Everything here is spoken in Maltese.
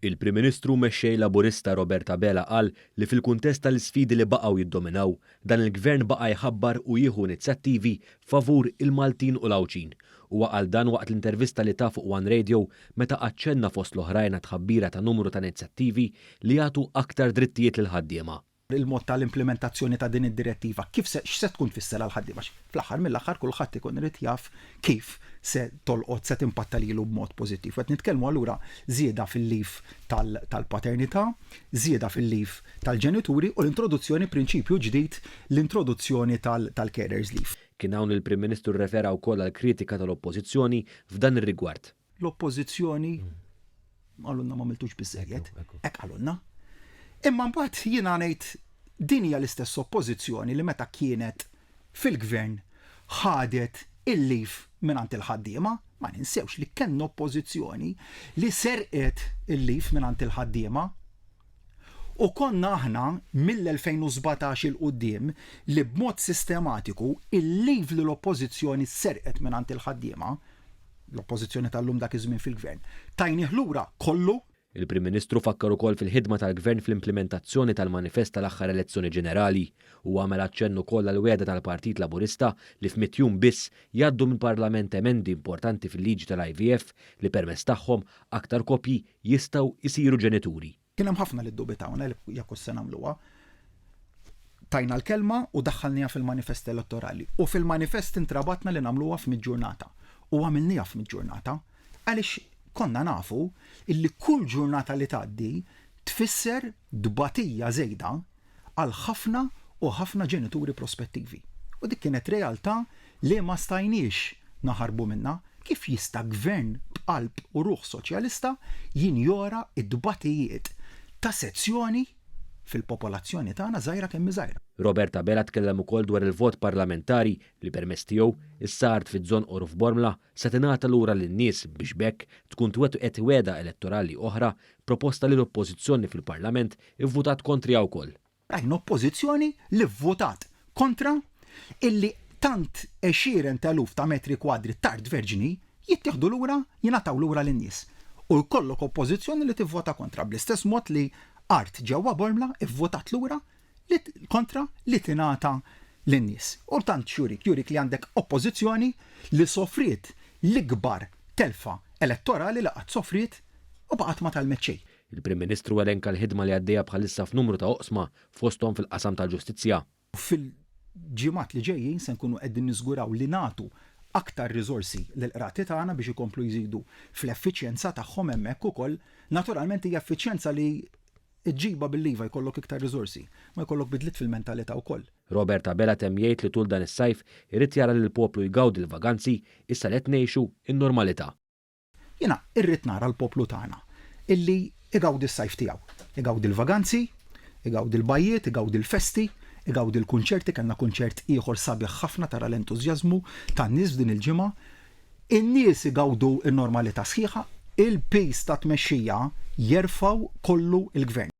Il-Prim Ministru u Mexxej Laburista Robert Abela qal li fil-kuntest tal-isfidi li baqgħu jiddominaw, dan il-Gvern baqa' jħabbar u jieħu inizjattivi favur il-Maltin u l-Għawdxin. Huwa qal dan waqt l-intervista li ta fuq One Radio meta aċċenna fost l-oħrajn għat-tħabbira ta' numru ta' inizjattivi li jagħtu aktar drittijiet lill-ħaddiema. Il-mod ta' l-implimentazzjoni ta' din id-direttiva kif se x'se tkun tfisser għall-ħaddiema għax fl-aħħar mill-aħħar kulħadd ikun irid jaf kif se tolqot se timpatta lilu b'mod pożittiv. U qed nitkellmu allura żieda fil-leave tal-paternità, żieda fil-leave tal-ġenituri u l-introduzzjoni prinċipju ġdid l-introduzzjoni tal-carers leave. Kien hawn li l-Prim Ministru rrefera wkoll għall-kritika tal-Oppożizzjoni f'dan ir-rigward. L-Oppożizzjoni qalulna m'għamiltux biżżejjed, hekk qalulna. Imma mbagħad jiena ngħid din hija l-istess Oppożizzjoni li meta kienet fil-Gvern ħadet il-leave mingħand il-ħaddiema, ma ninsewx li kellna Oppożizzjoni li serqet il-leave mingħand il-ħaddiema. U konna aħna mill-2017 'il quddiem li b'mod sistematiku il-leave li l-Oppożizzjoni serqet mingħand il-ħaddiema, l-Oppożizzjoni tal-lum dak iż-żmien fil-Gvern, tajnih lura kollu. Il-Prim Ministru fakkar ukoll fil-ħidma tal-Gvern fl-implimentazzjoni tal-manifest tal-aħħar elezzjoni ġenerali. Huwa għamel aċċenn ukoll għall-wegħda tal-Partit Laburista li f'mitt jum biss jgħaddu mill-Parlament emendi importanti fil-liġi tal-IVF li permezz tagħhom aktar koppji jistgħu jsiru ġenituri. Kien hemm ħafna li ddubitawna jekk hux se nagħmluha. Tajna l-kelma u daħħalniha fil-manifest elettorali. U fil-manifest intrabatna li nagħmluha f'mitt ġurnata. U għamilniha f'mitt ġurnata. Għaliex konna nafu illi kull ġurnata li tgħaddi tfisser tbatija żejda għal ħafna u ħafna ġenituri prospettivi. U dik kienet realtà li ma stajniex naħarbu minnha. Kif jista' gvern b'qalb u ruħ soċjalista jinjora t-tbatijiet ta' sezzjoni fil-popolazzjoni tagħna żgħira kemm hi żgħira? Robert Abela tkellem ukoll dwar il-vot parlamentari li permezz tiegħu issa art fiż-Żonqor u f'Bormla se tingħata lura lin-nies biex b'hekk tkun twettqet wegħda elettorali oħra proposta li l-Oppożizzjoni fil-Parlament ivvutat kontriha wkoll. Rajna Oppożizzjoni li vvutat kontra illi tant għexieren ta' eluf ta' metri kwadri t'art verġni jittieħdu lura, jingħataw lura lin-nies. U jkollok Oppożizzjoni li tivvota kontra bl-istess mod li art ġewwa Bormla ivvutat lura li kontra li tingħata lin-nies. U tant x'jurik? Jurik li għandek Oppożizzjoni li sofriet l-ikbar telfa elettorali li qatt sofriet u baqgħet ma tgħallmet xejn. Il-Prim Ministru elenka l-ħidma li għaddejja bħalissa f'numru ta' oqsma, fosthom fil-qasam tal-ġustizzja. Fil-ġimgħat li ġejjin se nkunu qegħdin niżguraw li nagħtu aktar riżorsi lill-qrati tagħna biex ikomplu jżidu fl-effiċjenza tagħhom hemmhekk ukoll. Naturalment hija effiċjenza li ġġibha billi iva jkollok iktar riżorsi, ma jkollok bidliet fil-mentalità wkoll. Robert Abela temm jgħid li tul dan is-sajf irid jara lill-poplu jgawdi l-vaganzi issa li qed ngħixu n-normalità. Jiena irrid nara l-poplu tagħna illi igawdi s-sajf tiegħu. Igawdi l-vaganzi, igawdi l-bajjiet, igawdi l-festi, igawdi l-kunċerti, kellna kunċert ieħor sabiħ ħafna tara l-entużjażmu tan-nies f'din il-ġimgħa. In-nies igawdu n-normalità sħiħa, il-piż ta' tmexxija jerfgħu kollu l-Gvern.